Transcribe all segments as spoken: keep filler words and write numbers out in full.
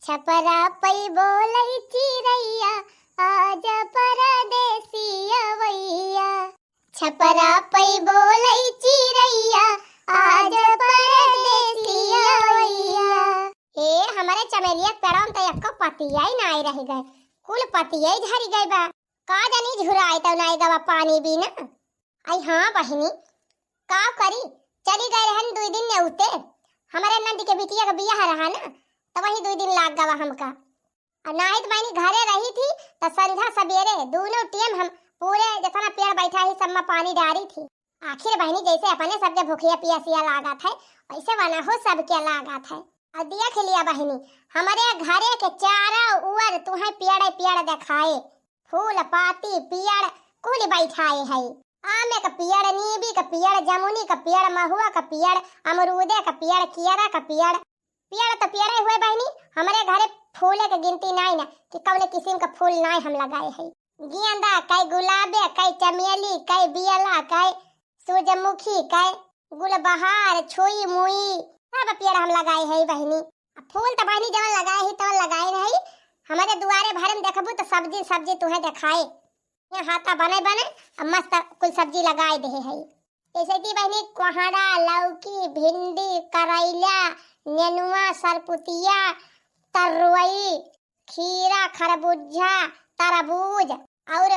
छपरा पई बोलई चिरैया, आजा परदेसी अवैया। छपरा पई बोलई चिरैया, आजा परदेसी अवैया। ए, हमरे चमेलिया के पेड़वा में त एक्को पतिया ही नाई रहि गए, कुल पतिया ही झरि गए बा। का जानी झुराई त नाई गवा पानी बिना। आई हाँ बहिनी, का करी, चली गए रहन दुई दिन नेउते। हमरे नंद के बिटिया के बियाह रहा ना, त वही दुई दिन लाग गवा हमका। और नाहीं त बहिनी घरे रही थी, त संझा सबेरे दूनों टेम हम पूरे जितना पेड़ बैठा ही सब में पानी डारी थी। आखिर बहिनी जैसे अपने सबके भूखिया पियासिया लागत है, वैसे वनहु सबके लागत है। और देख लिया बहिनी, हमरे घरे के चारों ओर तुहें पेड़ पेड़ देखाए, फूल पाती पेड़ कुल बैठाए है। आमे का पेड़, नीबी का पेड़, जमुनी का पेड़, महुआ का पेड़, अमरूदे का पेड़, केरा का पेड़, पेड़ तो पेड़े हुए बहिनी, हमरे घरे फूले के गिनती नाई ना कि कौने किस्म का फूल नाई हम लगाए है। गेंदा कै, गुलाबे कै, चमेली कै, बियला कै, सूरजमुखी कै, गुलबहार, छुई मुई, सब पेड़ हम लगाए है बहिनी। आ फूल तो बहिनी जवन लगाए है तवन लगाए नहीं, हमरे दुआरे भरे में देखबू तो सब्जी सब्जी तुहें देखाए। यहाँ हाता बने बने अब मस्त कुल सब्जी लगाए दे है। जैसे कि बहिनी कोहड़ा, लौकी, भिंडी, करैला, नेनुआ, सरपुतिया, तरोई, खीरा, खरबूजा, तरबूज और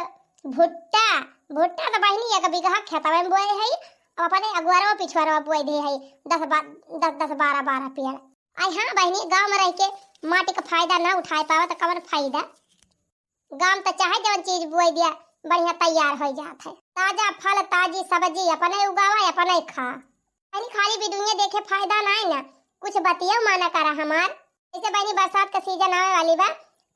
भुट्टा। भुट्टा तो बहिनी एक बीघा खेतवे में बोए है, अब अपने अगुआरवा पिछुआरवा बोए दे है, दस बा-, दस दस बारह बारह पेड़। आई हाँ बहिनी, गाँव में रह के माटी का फायदा ना उठाए पावा तो कवन फायदा? गाम त चाहे जवन चीज बोई दिया, बढ़िया तैयार होइ जात है। ताजा फल, ताजी सब्जी, अपने उगावा, अपने खा। बहिनी, खाली वीडियो देखे फायदा नाई ना, कुछ बतिया माना करा हमार। जैसे बहिनी, बरसात का सीजन आवे वाली बा,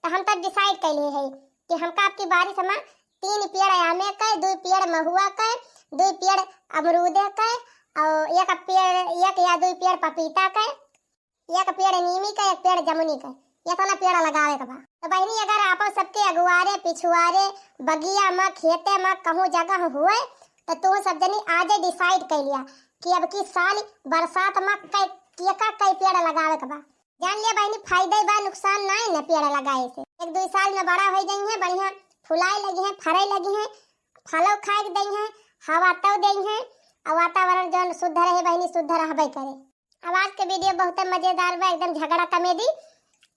त हम तब डिसाइड कैले है कि हमका आपकी बारिश में तीन पेड़ आमे के, दुई पेड़ महुआ के, दुई पेड़ अमरूदे के, और एक पेड़, एक या दुई पेड़ पपीता के, एक पेड़ नीमी का, एक पेड़ जमुनी का, इतना पेड़ लगावे के बा। तो बहिनी, अगर आप सबके अगुआरे, पिछुआरे, बगिया में, खेते में, कहूँ जगह हुए, तो तू सब जनी आजे डिसाइड कर लिया कि अब की साल बरसात में कै, केका कै पेड़ लगावे के बा। जान लिया बहिनी, फायदा ही बा, नुकसान ना है ना पेड़ लगाए से। एक दुई साल में बड़ा हो जाई है, बढ़िया फुलाए लगी है, फरे लगी है, फलो खाए के दई है, हवा तव दई है, और वातावरण जौन शुद्ध रहे बहिनी, शुद्ध रहबे करे। अब आज के वीडियो बहुत मजेदार बा, एकदम झगड़ा कॉमेडी।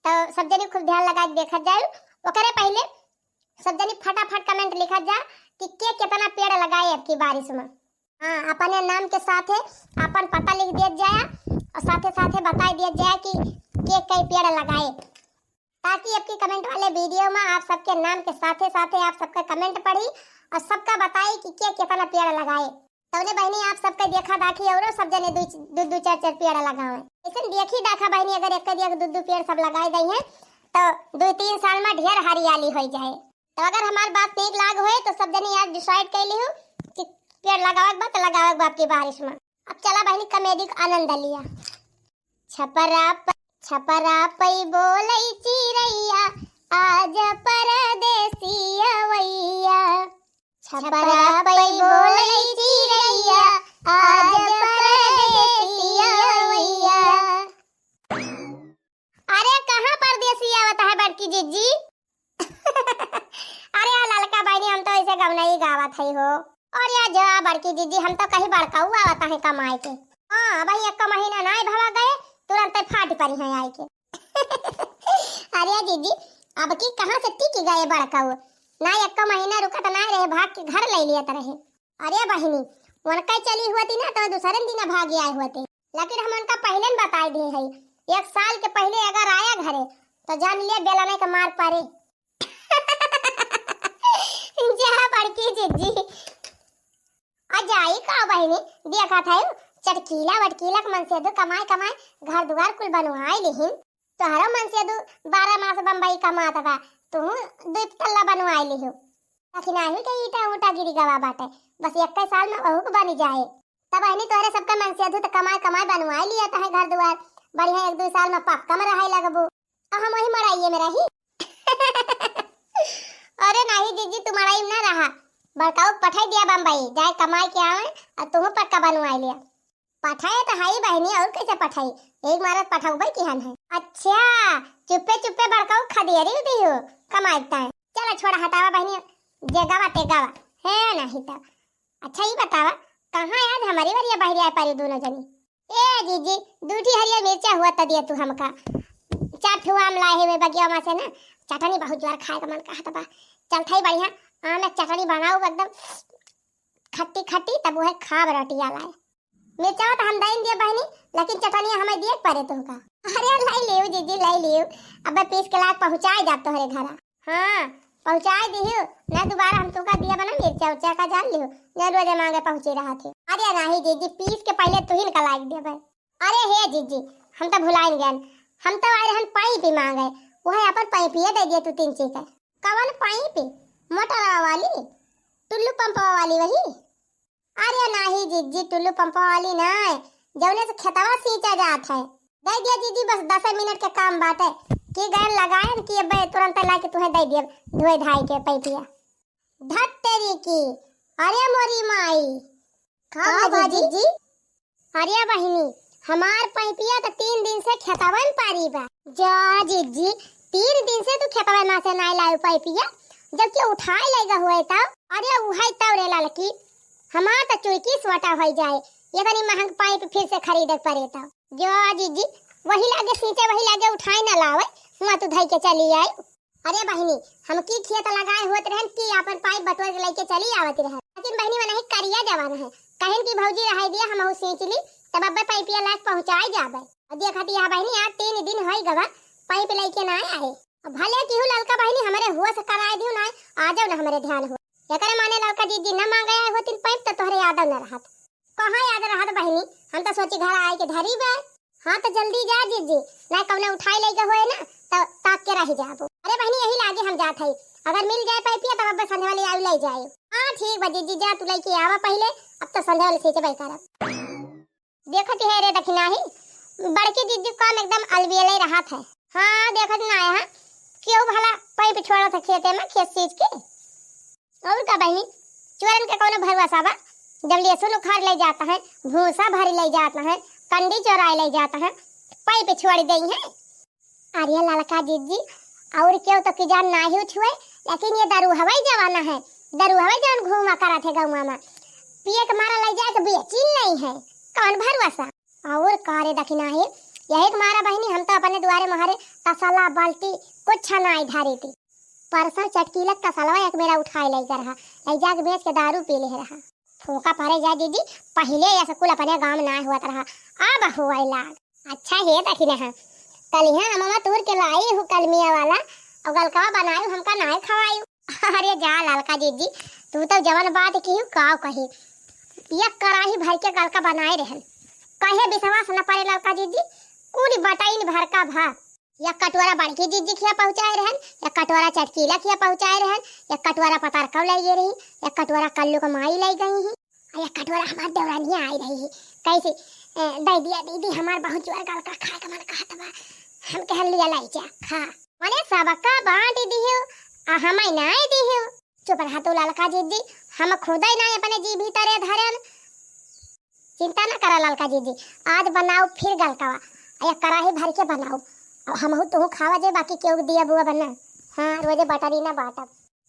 तो सब जनी खूब ध्यान लगा के देखत जाए। ओकरे पहले सब जनी फटाफट कमेंट लिखत जा कि के कितना पेड़ लगाए अब की बारिश में। हाँ, अपने नाम के साथे अपन पता लिख दिया जाए और साथे साथे बताई दिया जाए कि के कई पेड़ लगाए, ताकि अब की कमेंट वाले वीडियो में आप सबके नाम के साथे साथे आप सबका कमेंट पढ़ी और सबका बताई कि के कितना पेड़ लगाए। तौने बहिनी, आप सबके देखा दाखी औरो सब जने दू, दू, दू चार चार पेड़ लगावे। ऐसन देखी दाखा बहिनी, अगर एक एक दू दू पेड़ सब लगाए दई हैं, तो दू तीन साल में ढेर हरियाली हो जाए। तो अगर हमार बात नीक लाग होए, तो सब जने आज डिसाइड कर लिहु कि पेड़ लगावे के बा, तो लगावे के बा आपकी बारिश में। अब चला बहिनी, कॉमेडी का आनंद लिया। छपरा प-, छपरा पई बोलई चिरैया, आज परदेसी अवैया। छपरा पई बोलई चिरैया, आज परदेसी अवैया। अरे, कहाँ परदेसी आवत है बड़की जिज्जी? अरे, आ ललका बहिनी, हम तो ऐसे गवनई गावत है हो। अरे, आ जा बड़की जिज्जी, हम तो कहीं बड़काऊ आवत है कमाए के। हाँ, भाई, एक महीना नाई भवा गए, तुरंत फाट पड़ी हैं आए के। अरे जिज्जी, अब की कहाँ से टिक गए बड़काऊ? ना एक महीना रुकत ना रहे, भाग के घर ले लियत रहे। अरे बहिनी, उनका चली हुआ थी ना तो दूसरे दिन भाग आए हुए थे, लेकिन हम उनका पहले न बताए दिए है। एक साल के पहले अगर आया घरे तो जान लिया बेलने के मार पड़े। जा बड़की जिज्जी। आ जाई का बहिनी, देखा था चटकीला वटकीला के मनसेधु कमाए कमाए घर दुआर कुल बनवाए लिहिन। तोहरो मनसेधु बारह मास बम्बई कमात बा, तू दुई तल्ला बनवाए लिहु। लेकिन आही के ईटा ऊटा गिरी गवा बाटे, बस एक साल में वहू के बनी जाए। तब बहिनी तोहरे सबका मनसेधु तो कमाए कमाए बनवाए लिया तहे घर दुआर, बढ़िया एक दुई साल में पक्का में रहे लगबू। अब हम वही मड़ाइए में रही। अरे नहीं जीजी, तू मड़ाई में ना रहा, बड़काऊ के पठाई दिया बम्बई, जाए कमाए के आवे और तुहू पक्का बनवाए लिया। पठाए तो हाई बहिनी, और कैसे पठाई, एक मारत पठाऊ भाई किहन है। अच्छा, चुप्पे चुप्पे बड़काऊ खदेरी दिहू कमाई ताई। चला छोड़ा, हटावा बहिनी, जे गावा ते गावा, है नहीं तो। अच्छा, ई बतावा, कहाँ आज हमरी वरिया बहरी आए पारी दोनों जनी? ए जीजी, दू ठी हरियर मिर्चा हुआ त दिया तू हमका। चार ठो आम लाए हुए बगिया मा से ना, चटनी बहुत जोर खाए का मन कहत बा। चल थाई बढ़िया, आम एक चटनी बनाऊ एकदम खट्टी खट्टी, तब वह खाब रोटिया लाए। मिर्चा तो हम दाइन दिए बहिनी, लेकिन चटनिया हमें दिए पड़े तुमका। अरे लाई लियो जीजी, लाई लियो, अब पीस के लाग पहुँचाए जाब तोहरे घरा। हाँ, पहुँचाए दिहू, ना दोबारा हम तुमका दिया बना मिर्चा उर्चा का जान लिहू, जौन रोजे मांगे पहुँचे रहा थे। अरे नाही जीजी, पीस के पहले तुहिन का लाग देबे। अरे हे जीजी, हम तो भुलाइन गए, हम तो आए रहन पाइप ही मांगे, वह अपन पाइप ये दे दिए तू तीन चीज। कवन पाइप? मोटरवा वाली, टुल्लू पंपवा वाली वही? अरे नाही जीजी, टुल्लू पंपवा वाली ना, जौने से खेतवा सींचा जात है। दे दिया जीजी, बस दस मिनट के काम बाटे, कि गैन लगाए कि अब तुरंत ला के तुहे दे दिए धोए धाई के पैपिया। धत तेरी की, अरे मोरी माई, का का भा जीजी? जीजी? अरे बहिनी, हमार पैपिया तो तीन दिन से खेतवन पारी बा। जा जीजी, तीन दिन से तू खेतवन से नाई लायू पैपिया, जबकि उठाए लेगा हुए तब। अरे उहाई तब रे ललकी, हमार तो चुइकी सोटा होई जाए, ये तनी महंग पाइप फिर से खरीदे के पड़े तब। जा जीजी, वही लागे सींचे, वही लागे उठाए न लावे, हुआ तू धई के चली आई। अरे बहिनी, हम की खेत लगाए होत रहन कि आपन पाइप बटोर के लेके चली आवत रहन, लेकिन बहिनी मना ही करिया जवान है, कहन की भौजी रहाई दिया, हमहू सींच ली, तब अब्बे पाइपिया लाग पहुँचाए जाबे। अब देखत या बहिनी, आज तीन दिन होई गवा, पाइप लेके ना आए। अब भले केहू ललका बहिनी हमरे हुआ से कराए दियो ना, आ जाओ ना हमरे ध्यान हो। एकरे माने ललका जीजी न मांगे आए होतिन पाइप तो तोहरे याद न रहत। कहाँ याद रहत बहिनी, हम तो सोची घर आए के धरी बे। हाँ तो जल्दी जा जीजी, ना कौनो उठाई लेके होए ना तो ताक के रह जाबो। अरे बहिनी यही लागे हम जात हई, अगर मिल जाए पाइपिया तब अब्बे संझवा ले आऊ ले जाए। हाँ ठीक बा जीजी, जा तू लेके आवा पहले, अब तो संझवा ले सींचबे करब। देखत है रे दखिनाही, बड़की दीदी काम एकदम अलबेले रहत है। हाँ, देखत ना है, केहू भला पाइप छोड़त है खेते में, खेत सींच के। और का बहिनी, चोरन के कौनो भरोसा बा? जब लहसुन उखाड़ ले जाता है, भूसा भर ले जाता है, कंडी चोराए ले जाता है, पाइप छोड़ देई है। अरे ललका जीजी, और केहू तो की जान नाही उठुए, लेकिन ये दरुहवई जवाना है, दरुहवई जवान घूमा करत है गौवा में, पिए के मारा ले जाए के बेचिन नहीं है, कौन भरोसा? और का रे दखिनाही, यही के मारा बहिनी हम तो अपने दुआरे मुहारे तसला बाल्टी कुछ नाई धरी थी। परसों चटकीला तसलवा एक बेरा उठाए ले रहा, ले जाके बेच के दारू पी ले रहा। फूका परे जा दीदी, पहिले ऐसा कुल अपने गांव में ना हुआ रहा, अब हुआ लाग। अच्छा हे दखिना है, कलिहा अमवा तूर के लाई हूँ कलमिया वाला, और गलकवा बनायू हमका नाय खवायू। अरे जा ललका जीजी, तू तो जवन बात की हूँ काव कही, एक कराही भर के गलका बनाए रहन, कहे विश्वास न परे ललका जीजी, कुल बटाइन भर का भा। या कटोरा बड़की जीजी खिया पहुँचाए रहन, या कटोरा चटकीला खिया पहुँचाए रहन, या कटोरा पतार कौ ले गए रही, या कटोरा कल्लू को माई ले गई ही, आ या कटोरा हमार देवरानिया आई रही ही। कैसे, "ए, दे दिया दीदी, हमार बहुत जोर गलका खाए का मन कहत बा, हम कहन लिया लाई जा, खा।" मने सबका बांट दिहियो, आ हमें नाय दिहियो। चुप रहा तू ललका जीजी, हम खुदे नाय अपने जी भीतरे धरन। चिंता ना करा ललका जीजी, आज बनाओ फिर गलकावा, आ या कराही भर के बनाओ। अब हमहू तुहू खावा जे, बाकी केहू के दिया बुआ बना। हाँ, रोजे बटरी ना बाटब।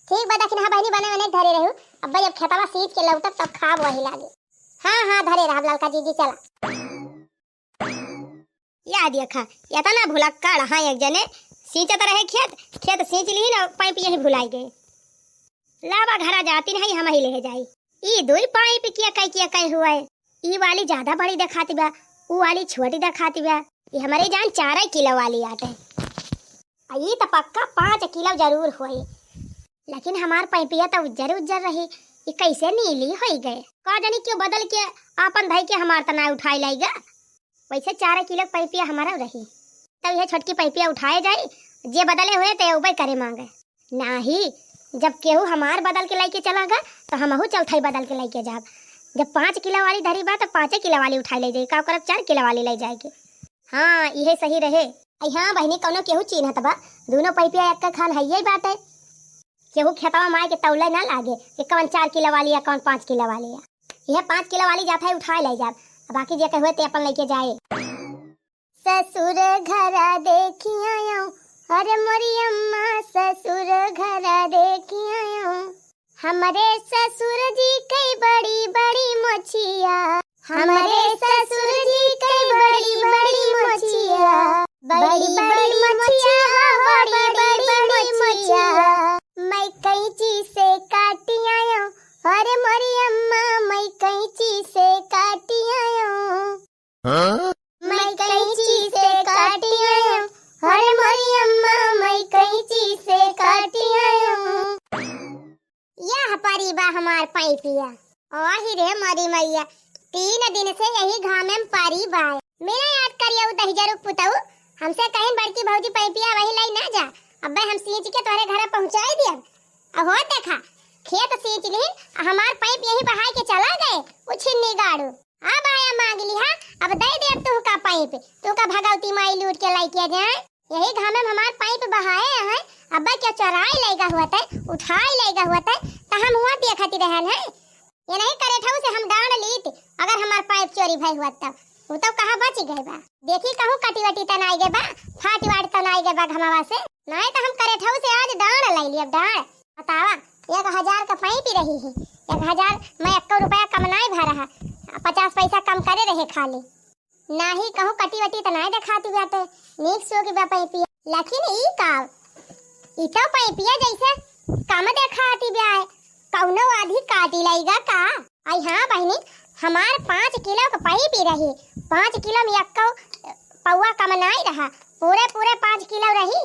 ठीक बा, दखिन, हाँ बहिनी, बने बने धरे रहू। अब भाई, अब खेतवा सींच के लौटब तब खाब वही लागे। हाँ, हाँ, धरे रहब ललका जीजी, चला। या देखा, इतना भुलक्कड़, हाँ, एक जने सींचत रहे खेत, खेत सींच ली ना, पाइप यही भुलाई गए। लावा घरा जाती नहीं, हम ही ले जाई। ई दुई पाइप किया कई, किया कई हुआ है। ई वाली ज्यादा बड़ी देखाती बा, ऊ वाली छोटी देखाती बा। ई हमारे जान चार किलो वाली आटे। आ ई त पक्का पाँच किलो जरूर होई। लेकिन हमार पैपिया त उज्जर उज्जर रही, ई कैसे नीली होई गए? का जानी क्यों बदल के आपन धई के हमार त ना उठाई लाइगा। वैसे चार किलो पैपिया हमारा रही, तब यह छोटकी पैपिया उठाए जाई, जे बदले हुए ते उबे करे मांगे। नाही, जब केहू हमार बदल के लेके चला गा, तो हमहू चौथाई बदल के लेके जाब। जब पाँच किलो वाली धरी बा, तो पाँचे किलो वाली उठाई ले जाई, का करब, चार किलो वाली ले जाए के। हाँ, इहे सही रहे। आई हाँ बहिनी, कौनो केहू चीन्हत बा, दोनों पैपिया एक खान हइये बाटे। केहू खेतवा माय के तौले ना लागे कि कौन चार किलो वाली या कौन पाँच किलो वाली या। यह पाँच किलो वाली जात है, उठाए ले जाब, बाकी जे कहे हुए ते अपन लेके जाए। ससुर घरा देखि आयो, अरे मोरी अम्मा ससुर घरा देखि आयो। हमरे ससुर जी कई बड़ी बड़ी मोछिया, हमरे ससुर जी कई बड़ी बड़ी मोछिया, बड़ी बड़ी मोछिया, बड़ी बड़ी मोछिया। मैं कैंची से काटि आयो, अरे मोरी अम्मा मैं कैंची से काटि आयो। हाँ? मैं कैंची से काटि आयो, अरे मोरी अम्मा मैं कैंची से काटि आयो। यह परी बा हमार पैपिया। ओही रे मोरी मैया, तीन दिन से यही घामे में परी बा। मेरा याद करियो दहिजरू पुतऊ, हमसे कहिन बड़की भौजी पैपिया वही लाई ना जा, अब्बे हम सींच के तोहरे घरे पहुँचाई दियब। अहो देखा, खेत सींच लिहिन, आ हमार पैप यही बहाय के चला गए, उ छिन्नी गाड़ू। अब आया मांग लिहा, अब दे देब तुहका पैप, तुहका भगवती माई लूट के लइके जाए। यही घामे में हमार पैप बहाए हैं, अब्बे के चोराई लइगा हुआ तै, उठाई लइगा हुआ तै, त हम हुआ पिए खातिर रहन है। ये नहीं करे ठऊ से हम डांड लीत, अगर हमार पैप चोरी भई हुआ तब। उ तब कहाँ बच गए बा। देखी कहूँ कटी वटी त नाई गए बा, फाट वाट त नाई गए बा घमावा से। नाई त हम करे ठऊ से आज डांड लइ लियब, डांड। बतावा, एक हजार का पैप ही रही है, एक हजार में एक्को रुपया कम नाई भा रहा, पचास पैसा कम करे रहे खाली। नाही कहूँ कटी वटी त नाही देखाती बाटे, नीक सोगी बा पैपिया। लेकिन ई का, ई तो पैपिया जैसे कम देखाती बा, कौनो आधी काटी लइगा का? आई हाँ बहिनी, हमार पाँच किलो के पैपी रही, पाँच किलो में एक्को पौवा कम नाही रहा, पूरे पूरे पाँच किलो रही।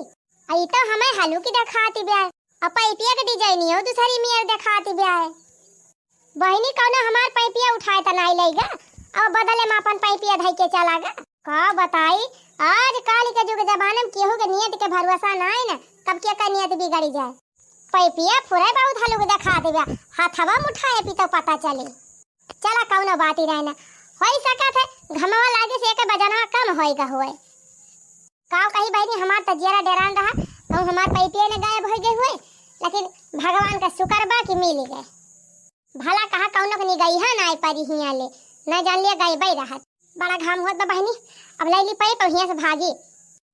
आई तो हमें हलुकी देखाती बा, अब पैपिया के डिजाइनियो दूसरी मियर देखाती बा। बहिनी, कौनो हमार पैपिया उठाए त नाई लइगा, अब बदले में अपन पैपिया धई के चला गा। का बताई, आज काल के जुग जमाने में केहू के नियत के भरोसा नाई न, कब के का नियत बिगड़ी जाए। पैपिया फुरे बहुत हलुक देखात बा, हथवा में उठाए पी तो पता चले। चला कौनो बात ही रहे न, होई सकत है घमवा लागे से एके बजनवा कम होई गा होए। का कही बहिनी, हमार त जियरा डेरान रहा, कहूँ हमार पैपिया न गायब होई गए हुए, लेकिन भगवान का शुक्र बा कि मिल गए। भला कहा कौनो के निगइहा नाई परी हियाँ ले, न जान लिया गइबे रहत। बड़ा घाम होत बा बहिनी, अब लइ ली पैप हियाँ से भागी।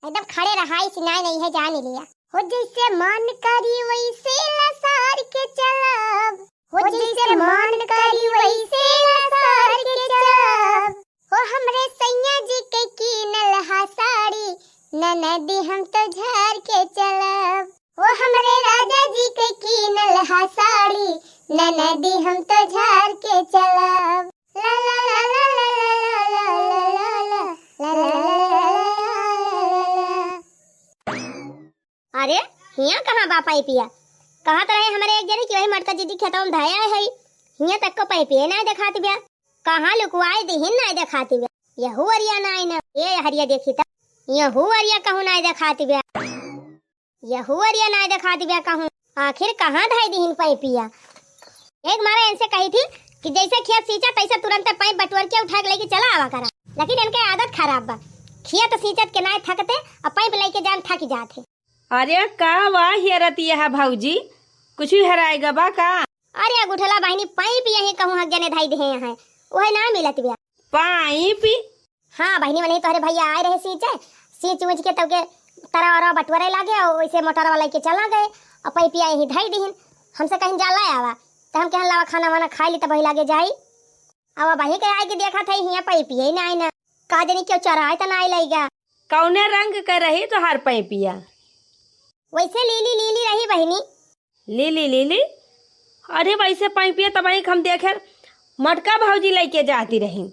एकदम खड़े रहाई सिनाई नहीं है जान लिया। हो जैसे मन करी वैसे लसार के चलब, हो जैसे मन करी वैसे लसार के चलब। हो हमरे सैया जी के कीनल हा साड़ी, ननदी हम तो झार के चलब। हो हमरे राजा जी के कीनल हा साड़ी, ननदी हम तो झार के चलब। ला ला ला ला। अरे, हियाँ कहाँ बा पैपिया? कहत रहे हमरे एक जनी कि वही मटका दीदी खेतवा में धया है, हियाँ तक को पैपिया नाई देखात बा। कहाँ लुकवाए दिहिन नाई देखात बा। यहू अरिया नाई ना, ए हरिया देखी त, यहू अरिया कहूँ नाई देखात बा। यहू अरिया नाई देखात बा कहूँ। आखिर कहाँ धई दिहिन पैपिया? एक मारे इनसे कही थी कि जैसे खेत सींचा तैसे तुरंत पैप बटोर के उठा के लेके चला आवा करा, लेकिन इनके आदत खराब बा। खेत सींचत के नाई थकते और पैप लेके जान थक जात है। अरे का वाह हेरत यह भौजी, कुछ भी हेराए गबा का? अरे गुठला बहिनी, पैप यही कहूँ हक जने धई दिहे हैं, वही ना मिलत बा। पैप? हाँ बहिनी, वही तोहरे भैया आए रहे सींचे, सींच ऊंच के तब के तरा वरा बटोरे लागे और वैसे मोटर वाला के चला गए और पैपिया यही धई दिहिन। हमसे कहिन जा ला आवा, तो हम कहन लावा खाना वाना खाई ली तब वही लागे जाई। अब वही के आए के देखा था हियाँ पैपिया ही ना आई ना, का जनी क्यों चोराए त ना आई लइगा। कौने रंग के रही तोहार पैपिया? वैसे लीली लीली रही बहिनी। लीली लीली? अरे वैसे पैपिया तबही हम देखे मटका भौजी लेके जाती रही।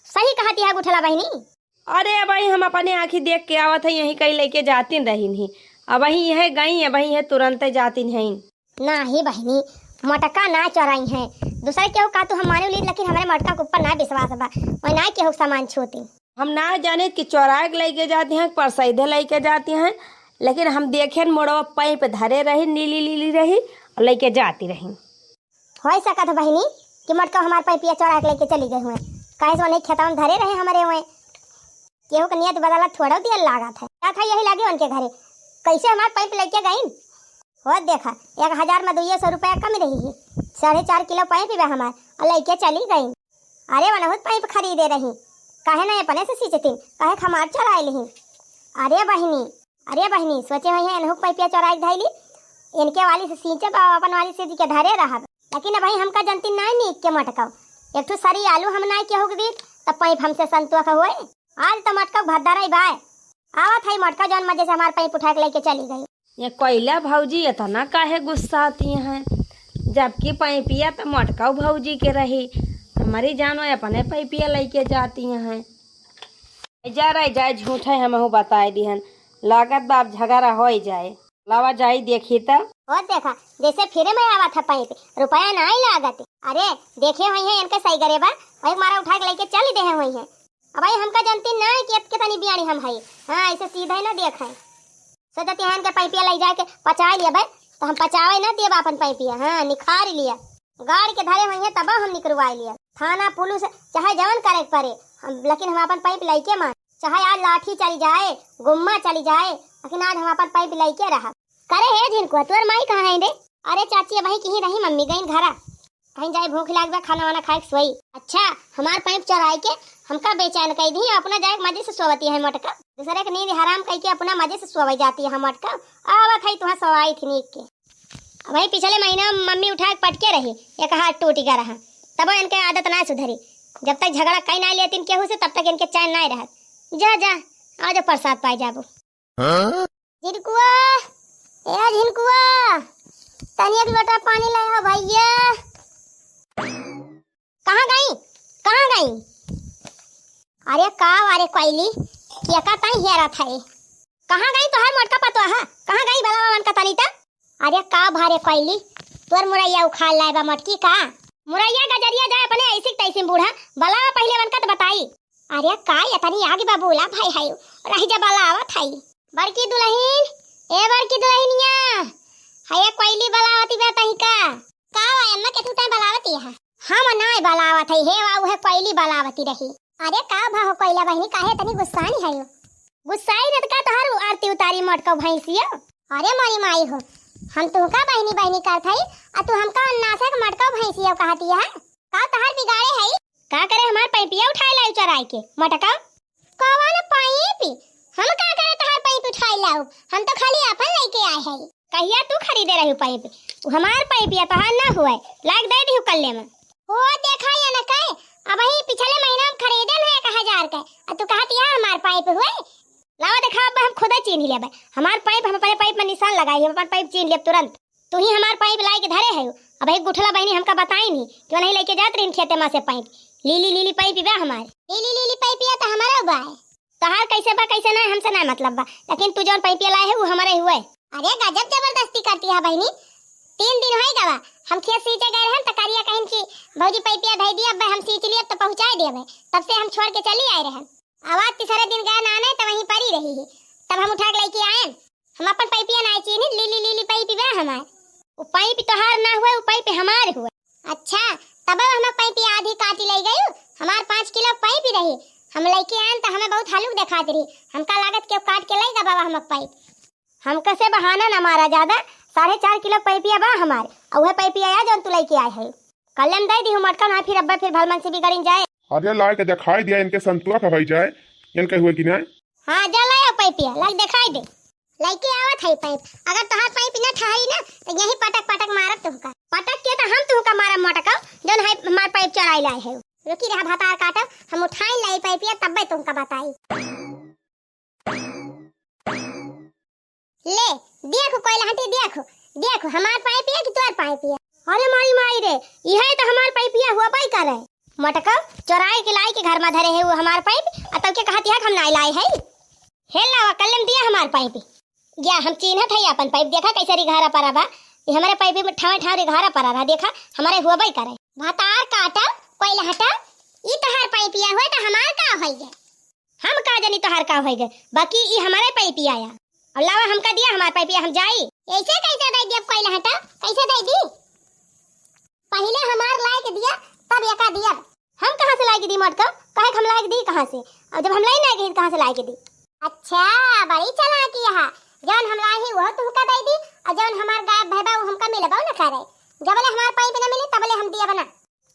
सही कहती है गुठला बहिनी। अरे अबही हम अपने आँखी देख के आवत है, यही कहीं लेके जाती रही नहीं। अबही यह गई, अबही यह तुरंत जाती नहीं। नाही बहिनी, मटका ना चोराई है। दूसरे केहू का तू हम माने ली, लेकिन हमरे मटका के ऊपर ना विश्वास बा। वही ना केहू सामान छूती। हम ना जाने कि चोराए के लेके जाती हैं, परसैदे लेके जाती हैं, लेकिन हम देखेन मोड़वा पैप धरे रही, नीली नीली रही और लेके जाती रही। होई सकत है बहिनी कि मटका हमार पैपिया चोराए के लेके चली गई हुए, काहे से उन्हें खेतवा में धरे रहे हमरे हुए। केहू के नियत बदला थोड़ा दिया लागत है। का था यही लागे उनके घरे, कैसे हमार पैप लेके गईन? हो देखा, एक हजार में दुइये सौ रुपया कम रही ही, साढ़े चार किलो पैप बा हमार, और लेके चली गईन। अरे वनहुत पैप खरीदे रही, काहे ना अपने से सींचतिन, काहे क हमार चोराइ लिहिन। अरे बहिनी, अरे बहिनी, सोचे होइहैं एनहू क पैपिया चोराइ के धइली, इनके वाली से सींचब अउ अपन वाली से सींच के धरे रहब। लेकिन अबहीं हमका जनतिन नाहीं नीक के मोटकउ, एक ठो सरी आलू हम नाहीं केहू के दीत, त पाइप हमसे संतोख होए। आज त मोटकउ भद्दरइ बाय। आवत हई मोटकउ, जउन मजे से हमार पाइप उठाइ के लइके चली गइ। ये कोइला भौजी एतना काहे गुस्साती हैं, जबकि पैपिया त मोटकउ भौजी के रही, हमरी जानो अपने पैपिया लइके जाती हैं। जा रे जाए, झूठइ हमहू बताइ दिहन, लागत बा अब झगरा होइ जाए। लावा जाई देखी त। ओ देखा, जइसे फिरे में आवत ह पाइप, रुपया नाहीं लागत। अरे, देखे होइहैं इनके सही गरे बा, वही मारा उठाइ के लइके चली देहे होइहैं। अबहीं हमका जनतिन नाहीं कि एतके तनी बियाणी हम हई। हाँ, अइसे सीधइ न देखइ। सोचति हन के पैपिया लइ जाइके पचाइ लियबइ, त हम पचावइ न देब आपन पैपिया। हाँ, निखारि लिया। गाड़ि के धरे होइहैं तब हम निकरवाइ लिया। थाना पुलिस चाहे जउन करइ के परे, हम, लेकिन हम आपन पाइप लइके मान। चाहे आज लाठी चलि जाए, गुम्मा चलि जाए, लेकिन आज हम आपन पाइप लइके रहब। करे हे झिनकुआ, तोर माई कहाँ हइ रे? अरे चाची, अबहीं किहीं रही, मम्मी गइन घरा। कहीं जाए भूख लाग बा, खाना वाना खाइ के सोई। अच्छा, हमार पाइप चोराइ के हमका बेचैन कइ दिही, अपना जाइके मजे से सोवति है मोटका। दुसरे क नींद हराम कइके अपना मजे से सोवइ जाती है मोटका। आवत हई तुहाँ सोवाइत ही नीक के। अबहीं पिछले महीना मम्मी उठाइ के पटके रही, एक हाथ टूटि गा रहा। तबो इनके आदत नाहीं सुधरी। जब तक झगरा कइ नाहीं लेतिन केहू से, तब तक इनके चैन नाहीं रहत। जा, जा, आजो परसाद पाइ जाबू। हाँ? झिनकुआ, ए झिनकुआ, तनी एक लोटा पानी लावा भइया। कहाँ गई? कहाँ गई? अरे का, अरे कोइली, केका ताई हेरत है? कहाँ गई तोहार मोटका पतोहा? कहाँ गई बलावा वनका तनी त? अरे का भा रे कोइली, तोर मुरइया उखाड़ लाए बा मोटकी का? मुरइया गजरिया जाए अपने अइसी क तइसी बूढ़ा, बलावा पहिले वनका त बताई। अरे का एतनी आगि बा बोला भाई है, रहि जा बलावत है। बड़की दुलहिन, ए बड़की दुलहिनिया, है कोइली बलावती बा तही का? का बा अम्मा, केथू तैं बलावती है? हम नाय बलावत है, हे वा उहे कोइली बलावती रही। अरे का भा हो कोइला बहिनी, काहे एतनी गुस्सानी है? गुस्साई न त का तोहार आरती उतारी मोटका भैंसिया? अरे मोरी माई हो, हम तुहका बहिनी बहिनी करत हई, आ तू हमका अन्नासक मोटका भैंसिया कहती है? का तोहार बिगाड़े है? का करे हमार पैपिया उठाए लाई चोराए के मोटका? कवन पाइप? हम का करे तोहार पाइप उठाई लाउब? हम तो खाली आपन लइके आए हई। कहिया तू खरीदे रही पाइप? उ हमार पाइप या तोहार ना हुए, लाग दे दिहु कल्ले में। हो देखा या न कहे, अबही पिछले महीना हम खरीदे न एक हजार के, आ तू कहत या हमार पाइप हुए? लावा देखा, अब हम खुदे चीन्ह लेबे। हमार पाइप, हम अपने पाइप में निशान लगाई, हम अपन पाइप चीन्ह लेब तुरंत। तू ही हमार पाइप लाई के धरे है। अब एक गुठला बहिनी हमका बताई नहीं, क्यों नहीं लेके जात रही खेते में से पाइप। लीली लीली पाइप बा हमार। लीली लीली पाइप या तो हमारा बा है। तोहार कैसे बा कैसे ना, हमसे ना मतलब बा, लेकिन तू जौन पाइप लाए है वो हमारे हुए। अरे गजब जबरदस्ती करती है बहिनी। तीन दिन होई गवा, हम खेत सींचे गए रहन त करिया कहिन कि भौजी पाइपिया धई दिया, अब हम सींच लिए तो पहुँचाए दिया। तब से हम छोड़ के चली आए रहन। आवाज तीसरे दिन गए नाने तो वहीं पड़ी रही है, तब हम उठा के लेके आए। हम अपन पाइपिया नाय चीन्हित, लीली लीली पाइप बा हमार। उ पाइप तोहार ना हुए, उ पाइप हमार हुए। अच्छा, तब हम पाइपिया आधी काटी ले गयू, हमार पाँच किलो पाइप रही, हम लेके आन त हमें बहुत हलुक देखात रही, हमका लागत केहू काट के ले गा बाबा हम पाइप। हमका से बहाना ना मारा ज्यादा, साढ़े चार किलो पाइपिया बा हमार, और वह पाइपिया या जौन तू लेके आए है। कल्ले में दे दिहु मटका ना, फिर अब्बे फिर भलमन से बिगड़िन जाए। अरे लाए के देखाई दिया इनके संतुआ का होई जाए, इनके हुए कि नहीं? हाँ, जा लाया पैपिया, लाग देखाई दे। लइके आवत है पाइप, अगर तोहार पाइप ना ठहरी ना, तो यही पटक पटक मारब तुहका। पटक के तो हम तुहका मारब मोटका, जौन है हमार पाइप चोराई लाए है। रुकी रहा भतार काटब, हम उठाई लाई पैपिया तब्बे तुमका बताई। ले, देखो कोइला हटी, देखो, देखो, हमार पाइप ये कि तोर पाइप ये? अरे माई माई रे, इहे तो हमार पाइपिया हुआ पाई करे। मटका चोराई के लाई के घर में धरे है वो हमार पाइप, आ तब के कहत है कि हम नाई लाए है। हे लावा, कल्ले में दिया हमार पाइप। गया, हम चीन्हत है अपन पाइप, देखा कैसे रिघारा परा बा। ये हमारे पाइप में ठावे ठाव रिघारा परा रहा, देखा, हमारे हुआ पाई करे। भतार काटा, कोइला हटा, ई तोहार पाइपिया हुए तो हमार का होई गए? हम का जानी तोहार का होई गए, बाकी ई हमारे पाइपिया आया। अब लावा हमका दिया हमार पाइपिया, हम जाई। ऐसे कैसे दे दिया कोइला हटा, कैसे दे दी? पहिले हमार लाए के दिया, तब एका दिया। हम कहाँ से लाए के दी मटका? काहे के हम लाए के दी कहाँ से? अब जब हम लाई ना गई, कहाँ से लाए के दी? अच्छा, बड़ी चालाकी है। जौन हम लाए ही, वो तुमका दे दी, और जौन हमार गायब भय बा, वो हमका मिलबो न करे। जबले हमार पाइप न मिली, तबले हम दिया बना।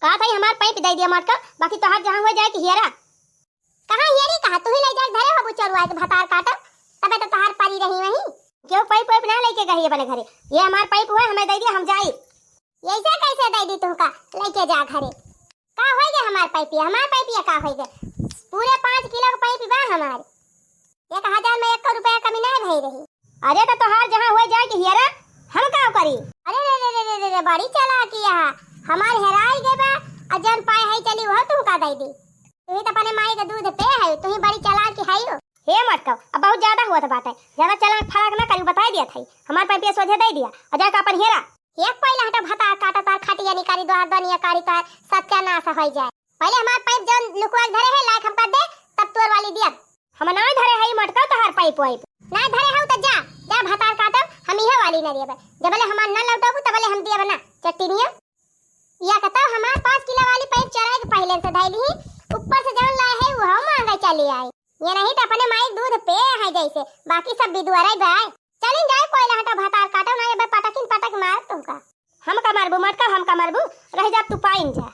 का था हमार पाइप दे दिया मटका, बाकी तोहार जहाँ हुए जाए के हियरा। कहाँ हेरी, कहाँ? तुही लइ जाके धरे हो बुचरुआ के भतार काटब, तबे तो तोहार परी रही वहीं। केहू पाइप वाइप ना लइके गई अपने घरे, ये हमार पाइप हुआ, हमें दइ दिया, हम जाई। ऐसे कैसे दइ दी तुमका, लइके जा घरे। का होइ गए हमार पाइपिया, हमार पाइपिया का होइ गए? पूरे पाँच किलो के पाइप बा हमार, एक हजार में एक रुपया कमी ना भई रही। अरे तो तोहार जहाँ होइ जाए के हेरा, हम का करी? अरे रे रे रे रे रे, बड़ी चालाकी है, हमार हेराई गए बा, और जौन पाए है चली वह तुमका दइ दी। तुही तो अपने माई के दूध पे है, तुही बड़ी चालाकी है हो। हे मटकव, अब बहुत ज्यादा हुआ था बात है, ज्यादा चालाक फलाक ना करी, बताइ दिया था, हमार पाइपिया सोझे दइ दिया, और जाके अपन हेरा। एक पहिला हटा भतार काटा तार खटिया निकारी, द्वार दनिया कारी तार सत्यानाश होइ जाए। पहिले हमार पाइप जौन लुकवा के धरे है, लायक हमका दे, तब तोर वाली दिया। हम नाहीं धरे हई मटका तोहार पाइप वाइप। नाहीं धरे हऊ त जा, जा भतार काटब, हम इहे वाली न देबे। जबले हमार न लौटबू तबले हम देब ना, चट्टिनिया। या कहता हमार पाँच किलो वाली पाइप चोराई के पहिले से धइली ही, ऊपर से जौन लाए है वो मांगे चली आई। ये नहीं तो अपने माई दूध पे है जैसे, बाकी सब बिदुअराई बाय। चलिन जाए कोई हटा भतार काटो ना, ये बे पटकिन पटक मार तुमका। हम का मारबू मटका, हम का मारबू, रह जा तू पाइन जा।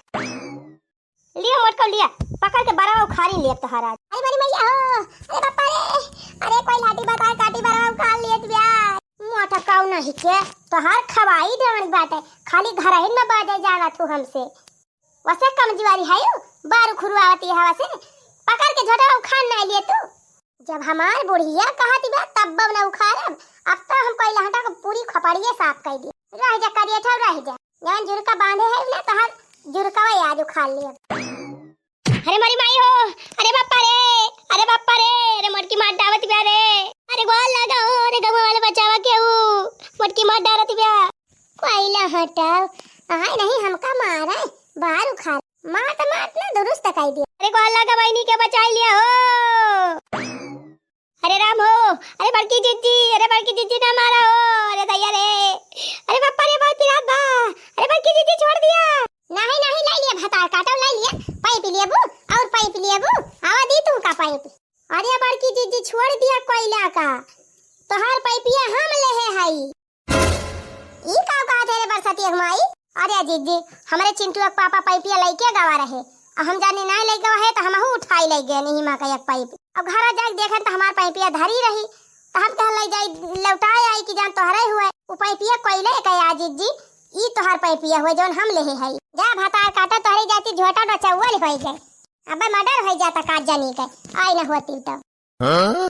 लियो मोटका लिया, पकड़ के बरवा उखाड़ी लिया तोहार आज। अरे बड़ी मैया हो, अरे बापा रे, अरे कोई लाठी बताए काटी बरवा उखाड़ लिए तू यार। मोटका नहीं के, तोहार खवाई डांड बाटे, खाली घरहिन में बाजे जाना तू हमसे। वसे कमजुआरी है यू, बारू खुरुआवती हवा से, पकड़ के झोटा उखाड़ नहीं लिए तू। जब हमार बुढ़िया कहती बा तब बम न उखाड़ब, अब तो हम कोई लहटा को पूरी खोपड़िए साफ कर दी। रह जा करिया ठौ रह जा, जवन जुरका बांधे है ना तोहार जुरकवा आज उखाड़ लिया। अरे मोरी माई हो, अरे बापा रे, अरे बापा रे, अरे मोटकी मार डावत बा रे, अरे गोल लगा हो, अरे गंवा वाले बचावा के हूँ, मोटकी मार डावत बा। कोई लहटा, आए नहीं हमका मारे, बाहर उखाड़, मार तो मार ना दुरुस्त कर दिया। अरे गोल लगा बहिनी के बचाई लिया हो। अरे राम हो, अरे बड़की जिज्जी, अरे बड़की जिज्जी ना मारा हो, अरे दैया रे, अरे बापा रे बहुत पिरात बा, अरे बड़की जिज्जी छोड़ दिया। नहीं नहीं ले लिया भतार काटो ले लिया, पाइप लेबू और पाइप लेबू, आवा दी तुमका पाइप। अरे बड़की जिज्जी छोड़ दिया कोयला का, तोहार पाइपिया हम लेहे हई। ई का कहत है रे बरसतिया के माई? अरे जिज्जी, हमरे चिंटुआ के पापा पाइपिया लइके गवा रहे, आ हम जानी नाहीं लइके गवा है तो हमहू उठाई लइ गए नहीं माँ का एक पाइप। अब घर जाके देखे तो हमार पाइपिया धरी रही, तो हम कहन लइ जाई लौटाए आई कि जान तोहरे हुए। उ पाइपिया कोयले के आ जिज्जी, ई तोहार पाइपिया हुए जौन हम लेहे हई। जा भतार काटो तोहरे जाती झोटा न चौवल होइ गए। अबे मर्डर होइ जाता का जानी के, आई न होती तो। हाँ?